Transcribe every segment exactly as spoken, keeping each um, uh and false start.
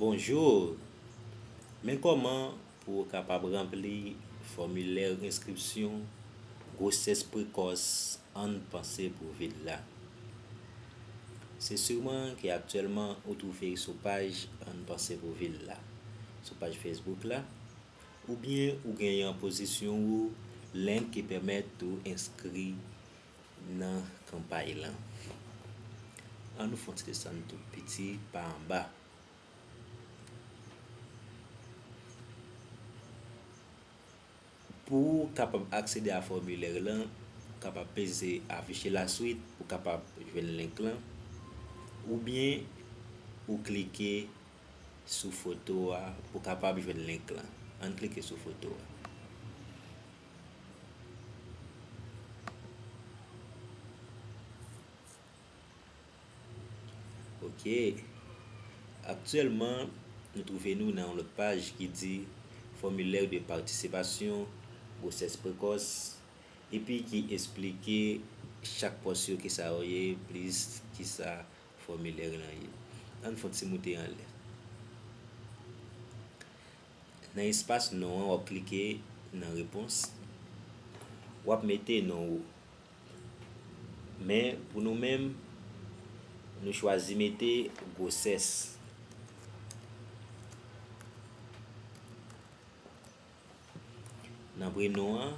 Bonjou! Men kòman pou w kapab ranpli fòmilè enskripsyon gwosès prekòs Ann Panse pou Vil la. Se siman ke aktyèlman ou twouve sou paj Ann Panse pou Vil la, sou paj Facebook la, oubyen ou genyen an pozisyon ou link ki pèmèt ou enskri nan kanpay lan. Ann nou fè yon ti desann tou piti pa anba. Pou w kapab aksede a fòmilè lan, ou kapab peze afiche laswit pou w kapab jwenn link lan, oubyen ou klike sou foto a pou w kapab jwenn link lan. Ann klike sou foto a. Ok. Aktyèlman, nou twouve nou nan yon lòt paj ki di Formulaire de participation, gwosès prekòs, epi ki esplike chak pòs yo kisa yo ye, plis kisa fòmilè lan ye. Ann fè yon ti moute anlè. Nan espas non an, w ap klike nan repons. W ap mete non ou. Men, pou nou menm, nou chwazi mete gwosès. Nan prenon an,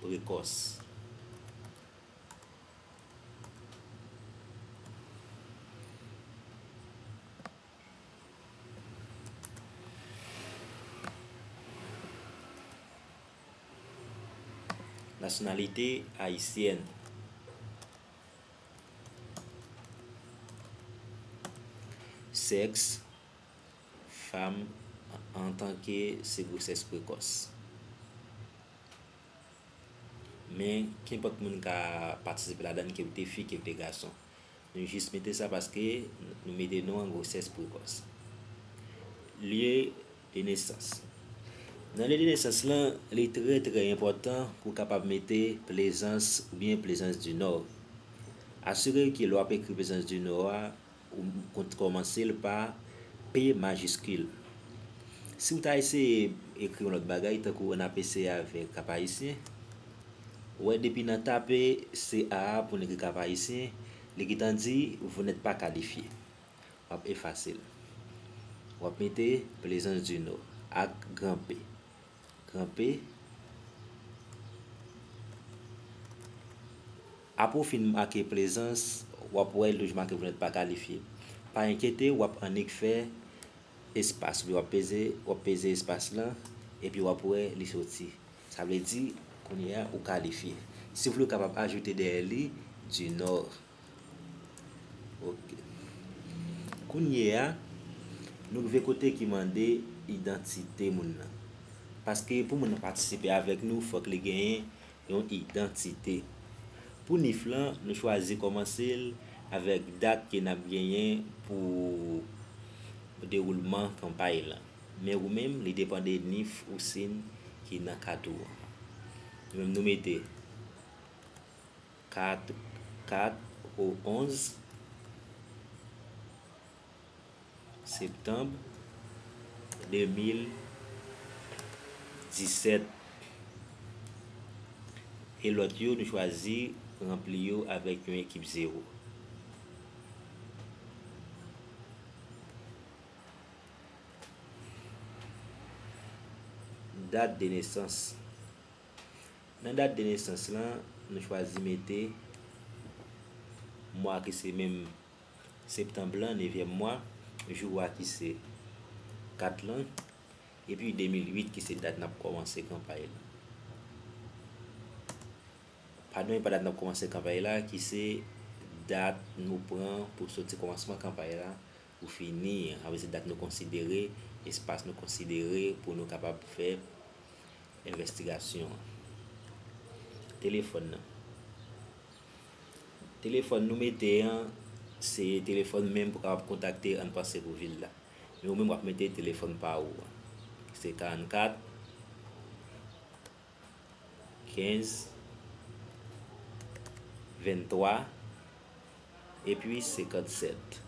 prekòs. Nasyonalite ayisyèn. Sèks, fanm, antanke se gwosès prekòs. Men, kenpòt moun ka patisipe ladan, ke w te fi, ke w te gason. Nou jis mete sa paske nou mete non an gwosès prekòs. Lye de nesans. Nan lye de nesans lan, li trè, trè enpòtan pou w kapab mete Plezans oubyen Plezans di Nò. Asire ke lè w ap ekri Plezans di Nò a, ou kont-, kòmanse l pa P majiskil. Si w ta eseye ekri yon lòt bagay, tankou n ap eseye avèk Kap Ayisyen, ou wè depi nan tape C A a pou n ekri Kap Ayisyen, li gentan di, vous n'êtes pas qualifié. W ap efase l. W ap mete Plezans di Nò ak gran P. Gran P. Apre w fin make Plezans, w ap wè l toujou make vous n'êtes pas qualifié. Pa enkyete w, w ap annik fè espas, oubyen w ap peze, w ap peze espas lan, epi w ap wè li soti. Sa vle di, kounye a, ou kalifye. Si w vle, w kapab ajoute dèyè li, di Nò. Ok. Kounye a, nou rive kote ki mande idantite moun nan. Paske pou moun nan patisipe avèk nou, fòk li genyen yon idantite. Pou nif lan, nou chwazi kòmanse l avèk dat ke n ap genyen pou dewoulman kanpay lan. Men ou menm, li depann de nif ou sin ki nan kat ou an. Nou menm, nou mete kat, kat o onz septanm de mil disèt. E lòt yo, nou chwazi ranpli yo avèk yon ekip zewo. Dat de nesans. Nan dat de nesans lan, nou chwazi mete mwa ki se menm septanm lan, nevyèm mwa, jou a ki se kat lan, epi de mil uit ki se dat n ap kòmanse kanpay lan. Padon, e pa dat n ap kòmanse kanpay la, ki se dat nou pran pou soti kòmansman kanpay la pou fini an. Sa vle di dat nou konsidere, espas nou konsidere pou nou kapab fè envestigasyon an. Telefòn nan. Telefòn nou mete an, se telefòn menm pou kapab kontakte Ann Panse pou Vil la. Men ou menm w ap mete telefòn pa ou an. Se karannkat, kenz, venntwa, epi senkannsèt.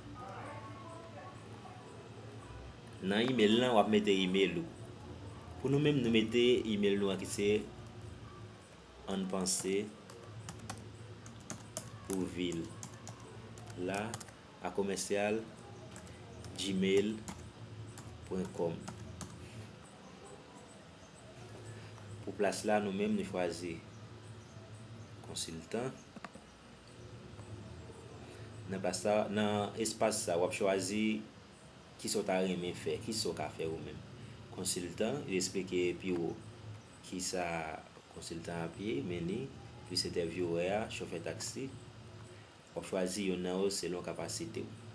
Nan email lan, w ap mete email ou. Pou nou menm, nou mete email nou an ki se Ann Panse pou Vil la a commercial gmail point com. Pou plas la, nou menm nou chwazi konsiltan. Nan plas sa, nan espas sa, w ap chwazi kisa w ta renmen fè, kisa w ka fè ou menm. Konsiltan, li esplike pi wo kisa konsiltan ap ye, men li plis entèvyouwè a, chofè taksi. W ap chwazi youn nan yo selon kapasite w.